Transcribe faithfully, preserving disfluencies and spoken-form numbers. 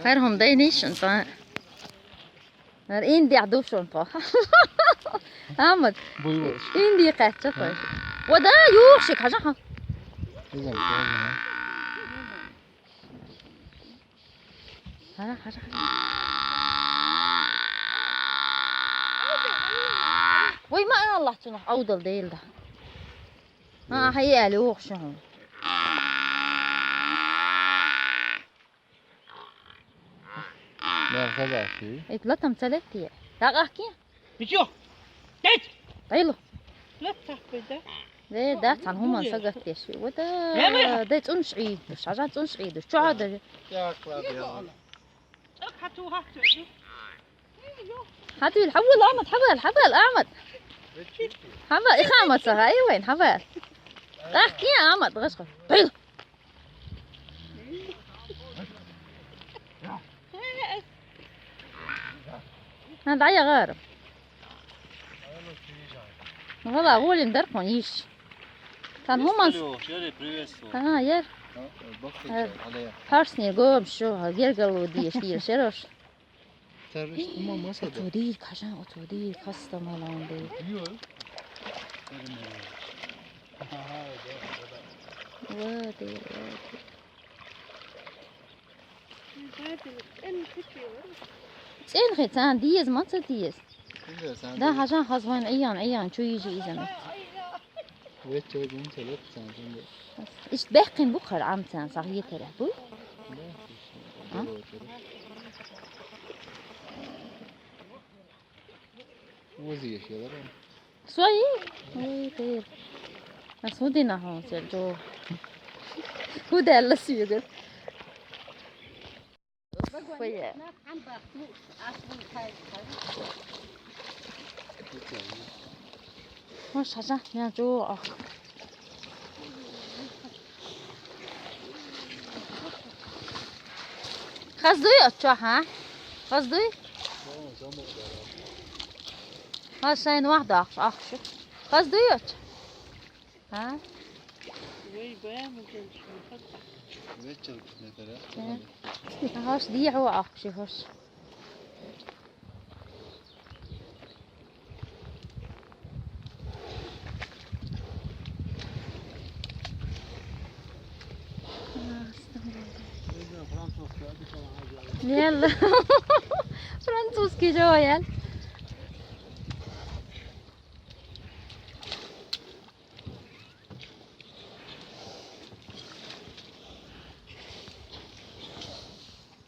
Хар хӀума дайнаш шун тӀа. Нар инди дувшун тӀа. Амад. Буй ваш. Инди кача тӀа. Вада юхши кажа ха. Изан, изан. Хара, хара, хара. Ой, ма Аллах чунах аудал дейлда. А, хай али ухшун. Merhaba ki. Ит латам цалетти. Дагахки? Бичо. Дэт. Тайлу. Лат тахпайда. Дэ, да, цан хуман сагат деш. Вада. Дэ цунш и. Шажан цунш и. Чо да. Яклар. Ак хату хату. Хатуил, хавал, Амад, хавал, хавал, Амад. Хавал, ихамад сага, ай вайн, хавал. Ахки Амад, гашха. Тайлу. Надо аягарым. Вала, волин даркон иш. Тан хуман. Алло, шере, приветствую. Ага, ер. Парсни гом шо, гергалу диш, диш, шерош. Тарыш, ума масада. Отуди, кажан отуди, кастамаланды. Йо. Вады, вады. Цен хе цан диез, маца диез. Да, хажан хазван иян, иян, чу ижи изана. Ишт бехкин бухар амцан сагъ етера буй. А? Узи яшалар. Суай? Ой, тер. Асудина хон сел жо. Худа Алла сүйгөр. Хое. Ма шажа, я жо ах. Хаздуй, очо, ха? Хаздуй? Ха, сайн вахт ахш, ахш. Хаздуй, очо. Ха? Вечер нетера. Хош, ди хо ахш, хош. Французский жо ял.